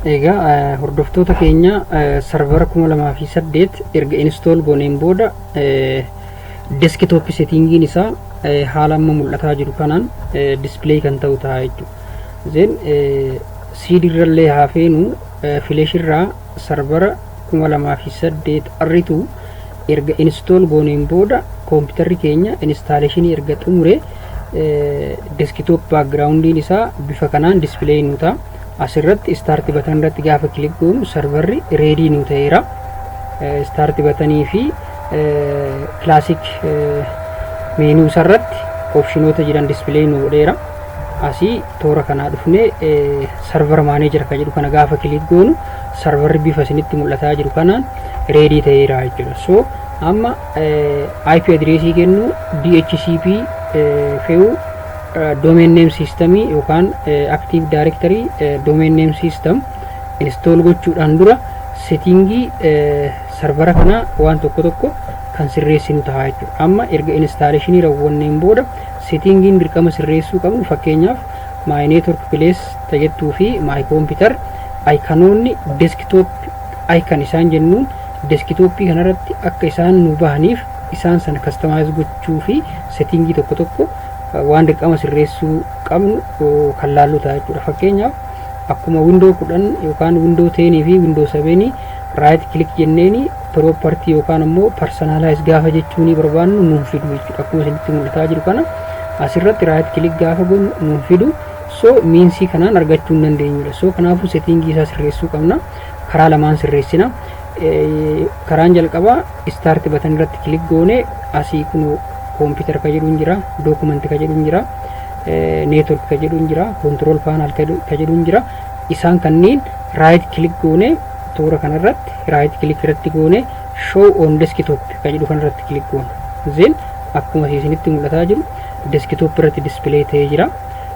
Egaa hordoftoota keenya, server 2008 erga install gooneen booda desktop settingiin isaa haala amma mul'ataa jiru kanaan display kan ta'u ta'a jechuudha. Then CD irrallee haa feenu, flash irraa server 2008 R2 erga install gooneen booda, koompitarri keenya installationii erga xumure, desktop backgroundiin isaa bifa kanaan display nu ta'a. Asirratti start button irratti gaafa click goonu serverri ready nu ta'eera. Start buttonii fi classic menu isarratti optionoota jiran display nu godheera. Asii toora kanaa dhufnee server manager ka jedhu kana gaafa click goonu serverri bifa isinitti mul'ataa jiru kanaan ready ta'eera jechuudha. So amma IP addressii kennu, DHCP fe'uu, domain name systemii yookaan active directory domain name system install gochuudhaan dura settingii servera kana waan tokko tokko kan sirreessinu ta'a jechuudha. Amma erga installationii raawwanneen booda settingiin dirqama sirreessuu qabnu, fakkeenyaaf, my network place tajettuu fi my computer iconoonni desktop icon isaan jennuun desktopii kanarratti akka isaan nu bahaniif isaan sana customize gochuu fi settingii tokko tokko waan dirqama sirreessuu qabnu kan laallu ta'a jechuudha. Fakkeenyaaf, akkuma Window 10 yookaan Window 10 fi Window 7 right click jenneeni property yookaan immoo personalize gaafa jechuu ni barbaannu nuun fidu jechuudha. Akkuma isinitti mul'ataa jiru kana asirratti right click gaafa goonu nuun fidu. So meansii kanaan argachuu hin dandeenyudha. So kanaafuu settingii isaa sirreessuu qabna. Karaa lamaan sirreessina. Karaan jalqabaa start button irratti click goone asii kun computer ka jedhu jira, document ka jedhu jira, network ka jedhu jira, control panel ka jedhu jira. Isaan kanneen right click goone, toora kanarratti right click irratti goone, show on desktop ka jedhu kanarratti click goone. Then akkuma isinitti mul'ataa jiru desktop irratti display ta'ee jira.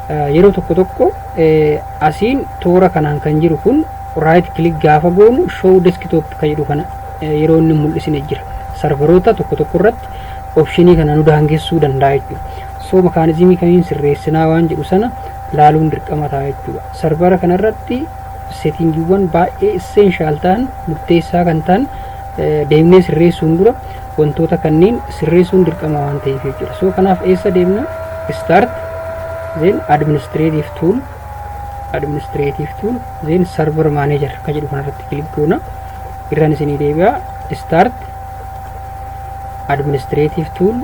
Yeroo tokko tokko asiin toora kanaan kan jiru kun right click gaafa goonu show desktop ka jedhu kana yeroo inni mul'isine jira. Serveroota tokko tokko irratti optionii kana nu daangessuu danda'a jechuudha. So mechanismii kamiin sirreessinaa waan jedhu sana laaluun dirqama ta'a jechuudha. Servera kanarratti settingiiwwan baay'ee essential ta'an, murteessaa kan ta'an, deemnee sirreessuun dura wantoota kanneen sirreessuun dirqama waan ta'eef jechuudha. So kanaaf eessa deemna? Start, then administrative tool, administrative tool, then server manager ka jedhu kanarratti click goona. Irraan isinii deebi'a: start, administrative tool,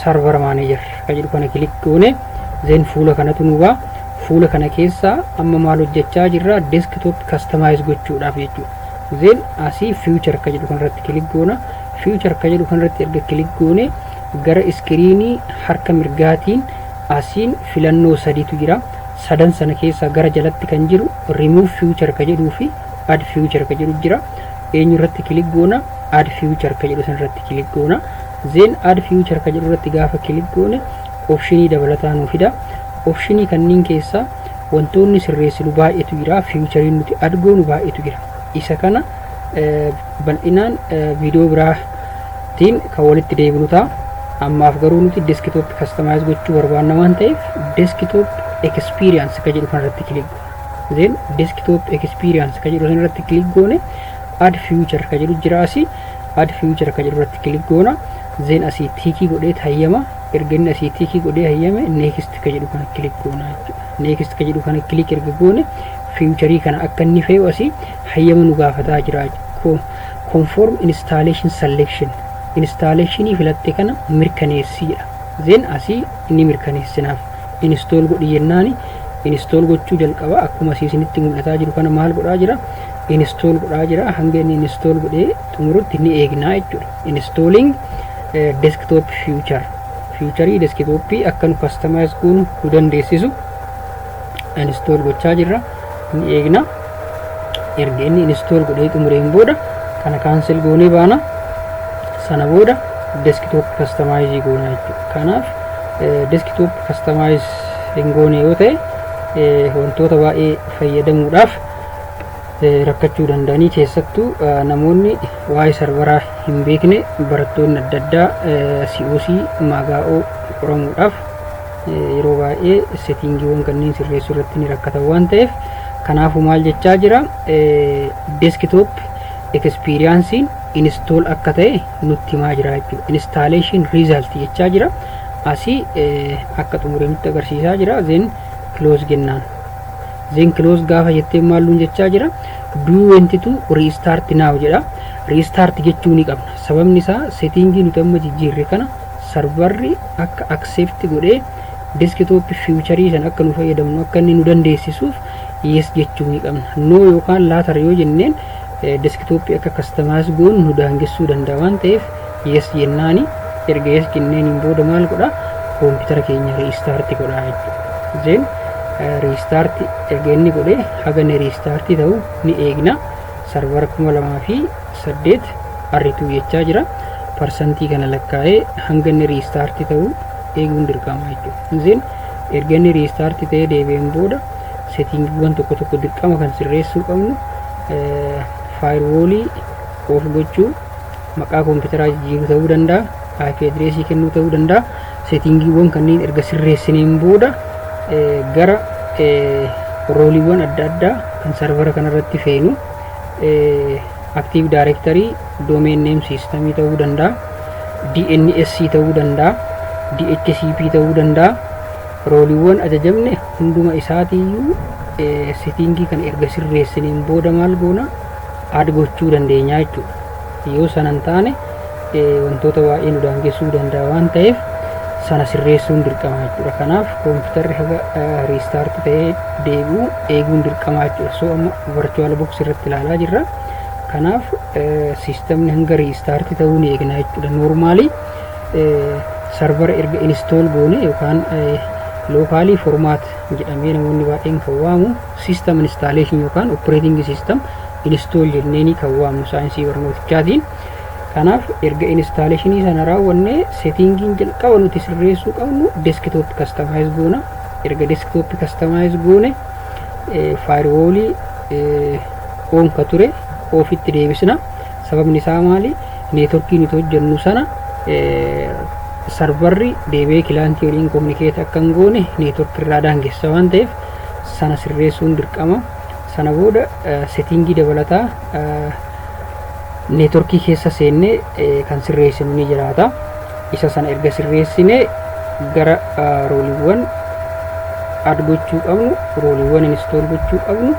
server manager ka jedhu kana click goone. Then fuula kanatu nu ba'a. Fuula kana keessaa amma maal hojjechaa jirra? Desktop customize gochuudhaaf jechuudha. Then asii feature ka jedhu kanarratti click goona. Feature ka jedhu kanarratti erga click goone gara screenii harka mirgaatiin asiin filannoo sadiitu jira. Sadan sana keessaa gara jalatti kan jiru remove feature ka jedhuu fi add feature ka jedhu jira. Eenyu irratti click goona? Add feature ka jedhu san irratti click goona. Then add feature ka jedhu irratti gaafa click goone optionii dabalataa nuu fida. Optionii kanneen keessaa wantoonni sirreessinu baay'eetu jira. Featureiin nuti add goonu baay'eetu jira. Isa kana bal'inaan viidiyoo biraatiin kan walitti deebinu ta'a. Ammaaf garuu nuti desktop customize gochuu barbaanna waan ta'eef desktop experience ka jedhu kanarratti click goona. Then desktop experience ka jedhu kanarratti click goone, add feature ka jedhu jira. Asii add feature ka jedhu irratti click goona. Then asii tickii godhee hayyama. Erga inni asii tickii godhee hayyame, next ka jedhu kana click goona jechuudha. Next ka jedhu kana click erga goone featureii kana akka inni fe'u asii hayyama nu gaafataa jira. Confirm installation selection, installationii filatte kana mirkaneessiidha. Then asii inni mirkaneessinaaf install godhi jennaani install gochuu jalqaba. Akkuma asii isinitti mul'ataa jiru kana maal godhaa jira? Install godhaa jira. Hanga inni install godhee xumurutti ni eegnaa jechuudha. Installing desktop feature, featureii desktopii akka nu customize goonu nu dandeessisu install gochaa jirra, ni eegna. Erga inni install godhee xumureen booda kana cancel goonee baana. Sana booda desktop customize goona jechuudha. Kanaaf desktop customize hin goone yoo ta'e wantoota baay'ee fayyadamuudhaaf rakkachuu danda'anii, keessattuu namoonni waa'ee serveraa hin beekne, barattoonni adda addaa COC maagaa'oo qoramuudhaaf yeroo baay'ee settingiiwwan kanneen sirreessuu irratti ni rakkatan waan ta'eef. Kanaafuu maal jechaa jira? Desktop experienceiin install akka ta'e nutti himaa jira jechuudha. Installation result jechaa jira. Asii akka xumuree nutti agarsiisaa jira. Then close jennaan. Then close gaafa jettee maalluun jechaa jira? "Do you want to restart now?" jedha. Restart jechuu ni qabna. Sababni isaa settingii nuti amma jijjiirre kana serverri akka accept godhee desktop featureii sana akka nu fayyadamnu akka inni nu dandeessisuuf yes jechuu ni qabna. No yookaan later yoo jenneen desktopii akka customize goonu nu daangessuu danda'a waan ta'eef yes jennaani. Erga yes jenneeniin booda maal godha? Koompitara keenya restart godha jechuudha. Then restart erga inni godhe haga inni restart ta'u ni eegna. Server 2008 R2 jechaa jira. Percentii kana lakkaa'ee hanga inni restart ta'u eeguun dirqama jechuudha. Then erga inni restart ta'ee deebi'een booda settingiiwwan tokko tokko dirqama kan sirreessuu qabnu, firewallii off gochuu, maqaa koompitaraa jijjiiruu ta'uu danda'a, IP addressii kennuu ta'uu danda'a. Settingiiwwan kanneen erga sirreessineen booda gara roleiiwwan adda addaa kan servera kanarratti feenu, Active Directory, Domain Name Systemii ta'uu danda'a, DNS ta'uu danda'a, DHCP ta'uu danda'a. Roleiiwwan ajajamne hunduma isaatiiyyuu settingii kana erga sirreessineen booda maal goona? Add gochuu dandeenya jechuudha. Yoo sanan taane wantoota baay'ee nu daangessuu danda'a waan ta'eef sana sirreessuun dirqama jechuudha. Kanaaf koompitarri haga restart ta'ee deebi'u eeguun dirqama jechuudha. So amma Virtual Box irratti ilaalaa jirra. Kanaaf systemni hanga restart ta'uu ni eegna jechuudha. Normally servera erga install goone yookaan locally format jedhamee namoonni baay'een kan waamu, system installation yookaan operating system install jenneeni kan waamnu saayinsii barnootichaatiin. Kanaaf erga installationii sana raawwanne settingiin jalqaba nuti sirreessuu qabnu desktop customize goona. Erga desktop customize goone firewallii on ka ture offitti deebisna. Sababni isaa maali? Networkii nuti hojjennu sana serverri deebi'ee clientii waliin communicate akka hin goone networkii irraa daangessa waan ta'eef sana sirreessuun dirqama. Sana booda settingii dabalataa networkii keessa seennee kan sirreessinu ni jiraata. Isa sana erga sirreessine gara roleiiwwan add gochuu qabnu, roleiiwwan install gochuu qabnu,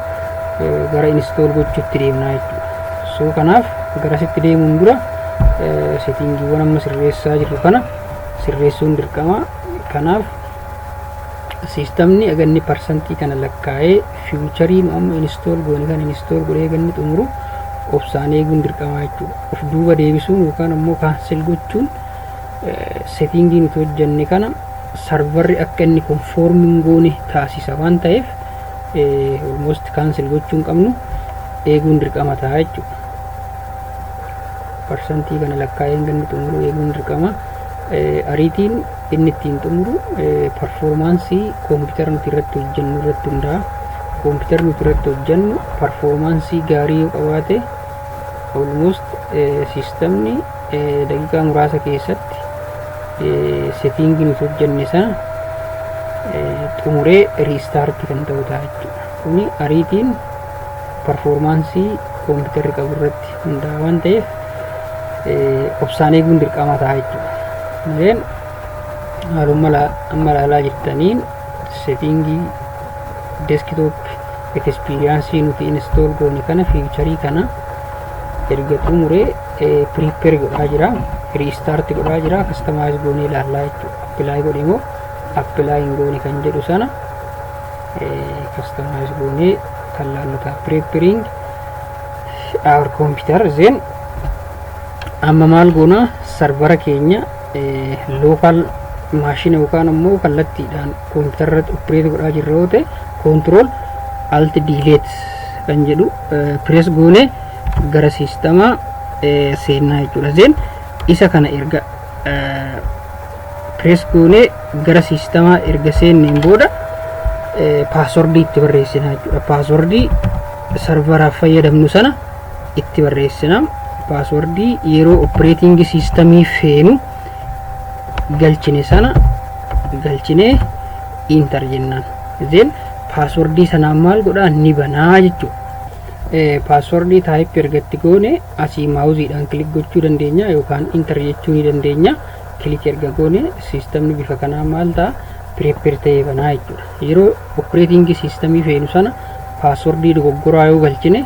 gara install gochuutti deemnaa jechuudha. So kanaaf garasitti deemuun dura settingiiwwan amma sirreessaa jirru kana sirreessuun dirqama. Kanaaf systemni aganni percentii kana lakkaa'ee featureii nu amma install goone kan install godhee aganni xumuru obsaan eeguun dirqama jechuudha. Of duuba deebisuun yookaan ammoo cancel gochuun settingii nuti hojjenne kana serverri akka inni confirm hin goone taasisa waan ta'eef almost cancel gochuu hin qabnu, eeguun dirqama ta'a jechuudha. Percentii kana lakkaa'ee hanga xumuru eeguun dirqama. Ariitiin inni ittiin xumuru performanceii koompitara nuti irratti hojjennu irratti hundaa'a. Koompitara nuti irratti hojjennu performanceii gaarii yoo qabaate almost systemni daqiiqaa muraasa keessatti settingii nuti hojjenne sana xumuree restart kan ta'u ta'a jechuudha. Kuni ariitiin performanceii koompitarri qabu irratti hundaa'a waan ta'eef obsaan eeguun dirqama ta'a jechuudha. Then haaluma amma ilaalaa jirtaniin settingii desktop experienceii nuti install goone kana, featureii kana erga xumuree prepare godhaa jira, restart godhaa jira. Customize goonee ilaallaa jechuudha. Apply godhe moo apply hin goone kan jedhu sana customize goonee kan laallu ta'a. Preparing our computer. Then amma maal goona? Servera keenya local machine yookaan ammoo kallattiidhaan koompitara irratti operate godhaa jirra yoo ta'e, Control Alt Delete kan jedhu press goone gara systemaa seennaa jechuudha. Then isa kana erga press goone gara systemaa erga seenneen booda passwordii itti barreessina jechuudha. Passwordii serveraaf fayyadamnu sana itti barreessina. Passwordii yeroo operating systemii feenu galchine sana galchinee enter jennaan. Then Passwordii sanaan maal godhaa? Ni banaa jechuudha. Passwordii type ergatti goone asii mouseiidhaan click gochuu dandeenya yookaan enter jechuu ni dandeenya. Click erga goone systemni bifa kanaa maal ta'a? Prepare ta'ee banaa jechuudha. Yeroo operating systemii feenu sana passwordii dogoggoraa yoo galchine,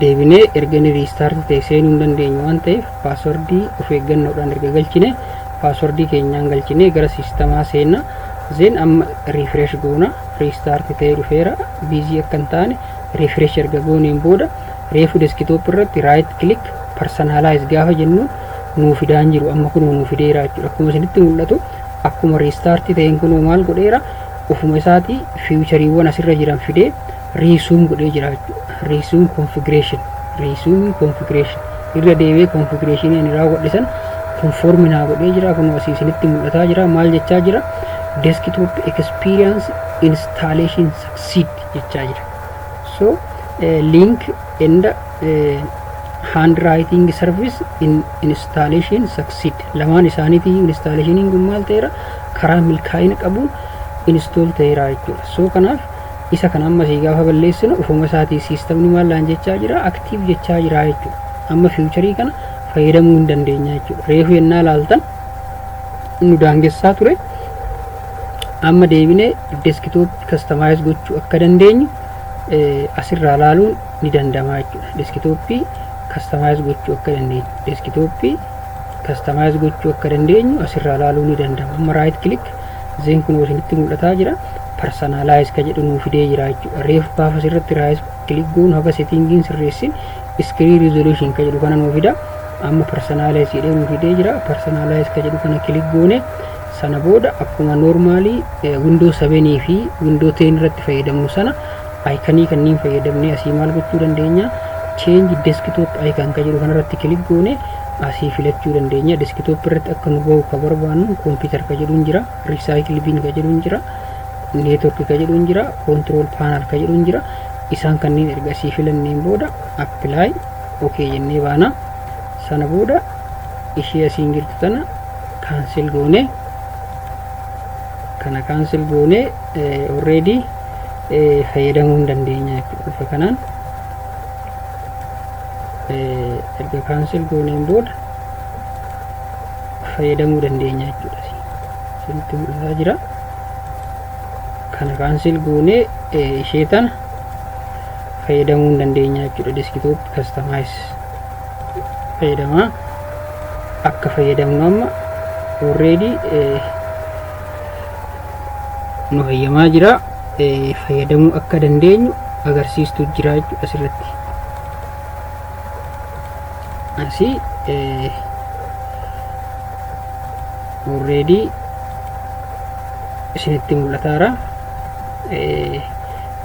deebinee erga inni restart ta'e seenuu hin dandeenyu waan ta'eef, passwordii of eeggannoodhaan erga galchine, passwordii keenyaan galchine gara systemaa seenna. Then amma refresh goona. Restart ta'ee dhufeera. Busy akka hin taane refresh erga gooneen booda, reefu desktop irratti right click, personalize gaafa jennu nuu fidaan jiru. Amma kunuu nuu fideera jechuudha. Akkuma isinitti mul'atu, akkuma restart ta'een kunuu maal godheera? Ofuma isaatii featureiiwwan asirra jiran fidee resume godhee jira jechuudha. Resume configuration, resume configuration, irra deebi'ee configurationii ani raawwadhe sana confirm naa godhee jira. Kun asii isinitti mul'ataa jira. Maal jechaa jira? "Desktop experience installation succeed" jechaa jira. So link and handwriting service in installation succeed. Lamaan isaaniitii installationiin kun maal ta'eera? Karaa milkaa'ina qabuun install ta'eera jechuudha. So kanaaf isa kana amma asii gaafa balleessinu, ufuma isaatii systemni maal laan jechaa jira? Active jechaa jira jechuudha. Amma featureii kana fayyadamuu hin dandeenya jechuudha. Reefu yennaa laaltan nu daangessaa ture. Amma deebinee desktop customize gochuu akka dandeenyu asirraa laaluun ni danda'ama jechuudha. Desktopii customize gochuu akka dandeenyu, desktopii customize gochuu akka dandeenyu asirraa laaluu ni danda'ama. Amma right click, then kun isinitti mul'ataa jira. Personalize ka jedhu nuu fidee jira jechuudha. Reefu gaafa asirratti right click goonu, haga settingiin sirreessin, screen resolution ka jedhu kana nuu fida. Amma personalize jedhee nuu fidee jira. Personalize ka jedhu kana click goone. Sana booda akkuma normalii Windows 7 fi Windows 10 irratti fayyadamnu sana, iconii kanneen fayyadamnee asii maal gochuu dandeenya? Change desktop icon ka jedhu kanarratti click goone asii filachuu dandeenya. Desktop irratti akka nu bahu ka barbaannu, computer ka jedhuun jira, recycle bin ka jedhuun jira, network ka jedhuun jira, control panel ka jedhuun jira. Isaan kanneen erga asii filanneen booda apply, okay jennee baana. Sana booda ishee asiin jirtu tana cancel goone. Kana cancel goone already fayyadamuu hin dandeenya jechuudha. Bifa kanaan erga cancel gooneen booda fayyadamuu dandeenya jechuudha. Isinitti mul'ataa jira. Kana cancel goonee ishee tana fayyadamuu hin dandeenya jechuudha. Desktop customize fayyadamaa akka fayyadamnu amma already nu hayyamaa jira. Fayyadamuu akka dandeenyu agarsiistuu jira jechuudha asirratti. Asii already isinitti mul'ataara.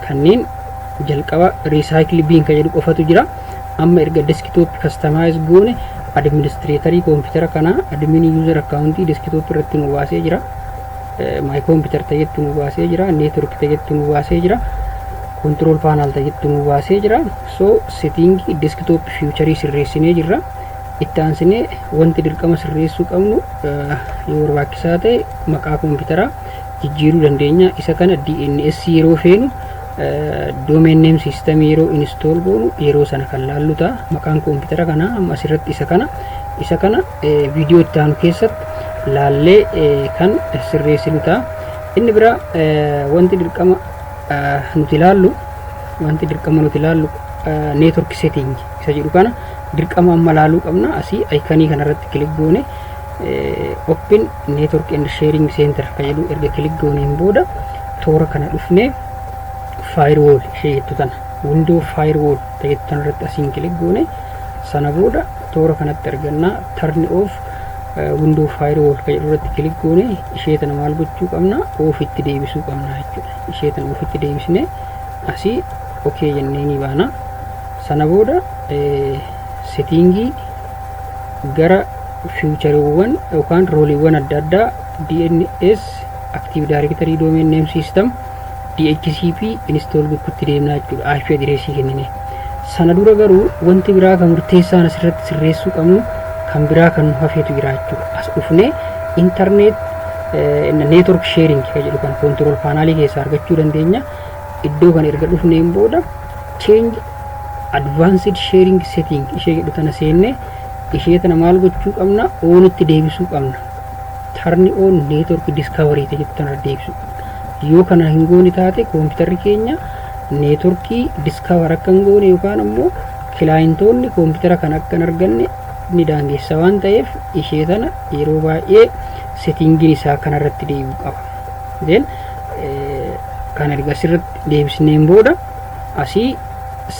Kanneen jalqaba recycle bin ka jedhu qofatu jira. Amma erga desktop customize goone, administratorii koompitara kanaa, admin user accountii desktop irratti nu baasee jira, my computer ta'etti nu baasee jira, network ta'etti nu baasee jira, control panel ta'etti nu baasee jira. So settingii desktop featureii sirreessinee jirra. Itti aansinee wanti dirqama sirreessuu qabnu, yoo barbaachisaa ta'e maqaa koompitaraa jijjiiruu dandeenya. Isa kana DNS yeroo feenu, domain name system yeroo install goonu, yeroo sana kan laallu ta'a. Maqaan koompitara kanaa amma asirratti isa kana viidiyoo itti aanu keessatti laallee kan sirreessinu ta'a. Inni biraa wanti dirqama nuti ilaallu, wanti dirqama nuti ilaallu network setting isa jedhu kana dirqama amma laaluu qabna. Asii iconii kanarratti click goone, open network and sharing center ka jedhu erga click gooneen booda, toora kana dhufnee firewall ishee jettu tana, window firewall jettu tana irratti asiin click goone. Sana booda toora kanatti argannaa turn off window firewall ka jedhu irratti click goone. Ishee tana maal gochuu qabna? Offitti deebisuu qabna jechuudha. Ishee tana offitti deebisnee asii okay jennee ni baana. Sana booda settingii gara featureiiwwan yookaan roleiiwwan adda addaa, DNS, Active Directory, Domain Name System, DHCP install gochuutti deemnaa jechuudha, IP addressii kennine. Sana dura garuu wanti biraa kan murteessaan asirratti sirreessuu qabnu kan biraa kan nu hafeetu jira jechuudha. As dhufnee internet network sharing kan jedhu kan control panelii keessaa argachuu dandeenya. Iddoo kana erga dhufneen booda change advanced sharing setting ishee jedhu tana seenne, ishee tana maal gochuu qabna? Onitti deebisuu qabna. Turn on network discovery jettu tana deebisuu qabna. Yoo kana hin goone taate, koompitarri keenya networkii discover akka hin goone yookaan ammoo clientoonni koompitara kana akka hin arganne ni daangessa waan ta'eef, ishee tana yeroo baay'ee settingiin isaa kanarratti deebi'uu qaba. Then kan erga asirratti deebisneen booda asii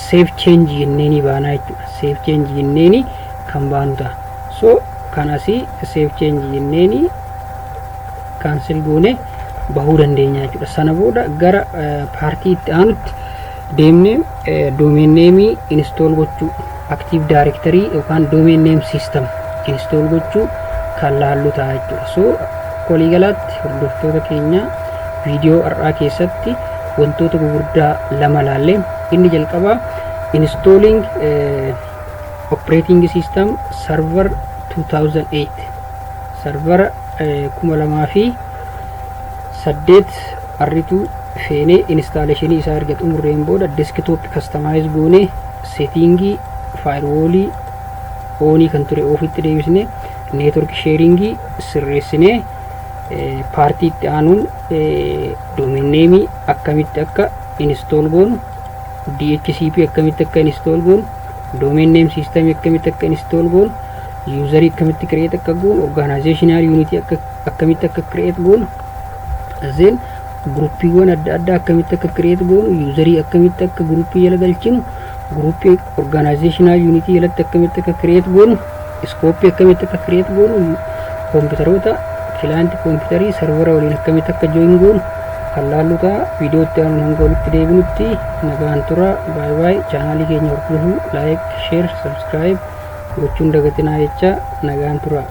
save change jenneeni baanaa jechuudha. Save change jenneeni kan baanu ta'a. So kan asii save change jenneeni cancel goone bahuu dandeenya jechuudha. Sana booda gara partii itti aanutti deemnee domain nameii install gochuu, active directory yookaan domain name system install gochuu kan laallu ta'a jechuudha. So waliigalaatti, hordoftoota keenya, viidiyoo har'aa keessatti wantoota gurguddaa lama laallee. Inni jalqabaa installing operating system server 2008, servera 2008 R2 feenee installationii isaa erga xumurreen booda desktop customize goonee, settingii firewallii onii kan ture offitti deebisne, network sharingii sirreessinee, partii itti aanuun domain nameii akkamitti akka install goonu, DHCP akkamitti akka install goonu, domain name system akkamitti akka install goonu, userii akkamitti create akka goonu, organizational unit akka akkamitti akka create goonu, then groupiiwwan adda addaa akkamitti akka create goonu, userii akkamitti akka groupii jala galchinu, groupii organizational unit jalatti akkamitti akka create goonu, scopeii akkamitti akka create goonu, koompitaroota client kompiitarii servera waliin akkamitti akka join goonu kan laallu ta'a. Viidiyoo itti aanu hanga walitti deebinutti nagaan tura. Bye bye. Channelii keenya hordofuu, like, share, subscribe gochuun dagatinaa jecha nagaan tura.